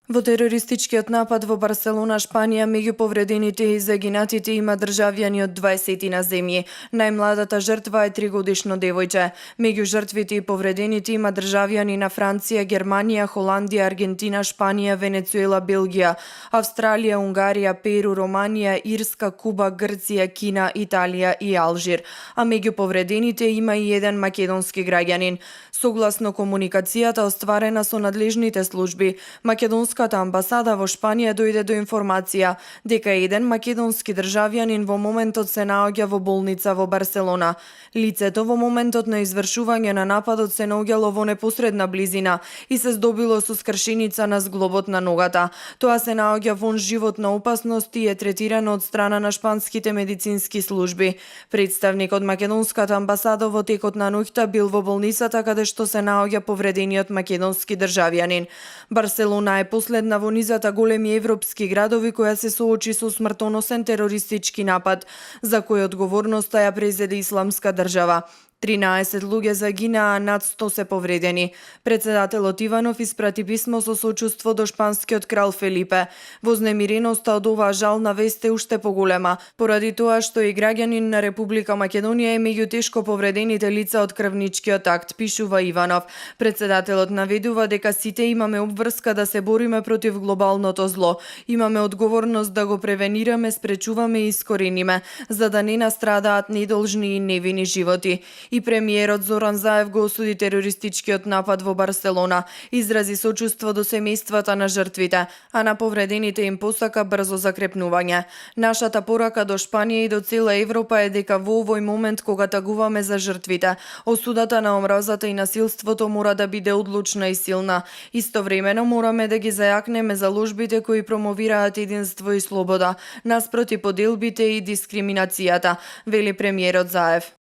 Во терористичкиот напад во Барселона, Шпанија, меѓу повредените и загинатите има државјани од 20 на земји. Најмладата жртва е 3-годишно девојче. Меѓу жртвите и повредените има државјани на Франција, Германија, Холандија, Аргентина, Шпанија, Венецуела, Белгија, Австралија, Унгарија, Перу, Романија, Ирска, Куба, Грција, Кина, Италија и Алжир. А меѓу повредените има и еден македонски граѓанин. Согласно комуникацијата остварена со надлежните служби, македонската амбасада во Шпанија дојде до информација дека еден македонски државјанин во моментот се наоѓа во болница во Барселона. Лицето во моментот на извршување на нападот се наоѓало во непосредна близина и се здобило со скршеница на зглобот на ногата. Тоа се наоѓа вон животна опасност и е третирано од страна на шпанските медицински служби. Представник од македонската амбасада во текот на ноќта бил во болницата каде што се наоѓа повредениот македонски државјанин. Барселона е последна во низата големи европски градови која се соочи со смртоносен терористички напад, за кој одговорноста ја презеде Исламска држава. 13 луѓе загинаа, а над 100 се повредени. Председателот Иванов испрати писмо со сочувство до шпанскиот крал Фелипе. Вознемиреноста од оваа жална вест е уште поголема, поради тоа што и граѓанин на Република Македонија е меѓу тешко повредените лица од крвничкиот акт, пишува Иванов. Председателот наведува дека сите имаме обврска да се бориме против глобалното зло. Имаме одговорност да го превенираме, спречуваме и искорениме, за да не настрадаат недолжни и невини животи. И премиерот Зоран Заев го осуди терористичкиот напад во Барселона, изрази сочувство до семејствата на жртвите, а на повредените им посака брзо закрепнување. Нашата порака до Шпанија и до цела Европа е дека во овој момент кога тагуваме за жртвите, осудата на омразата и насилството мора да биде одлучна и силна. Истовремено мораме да ги зајакнеме заложбите кои промовираат единство и слобода, наспроти поделбите и дискриминацијата, вели премиерот Заев.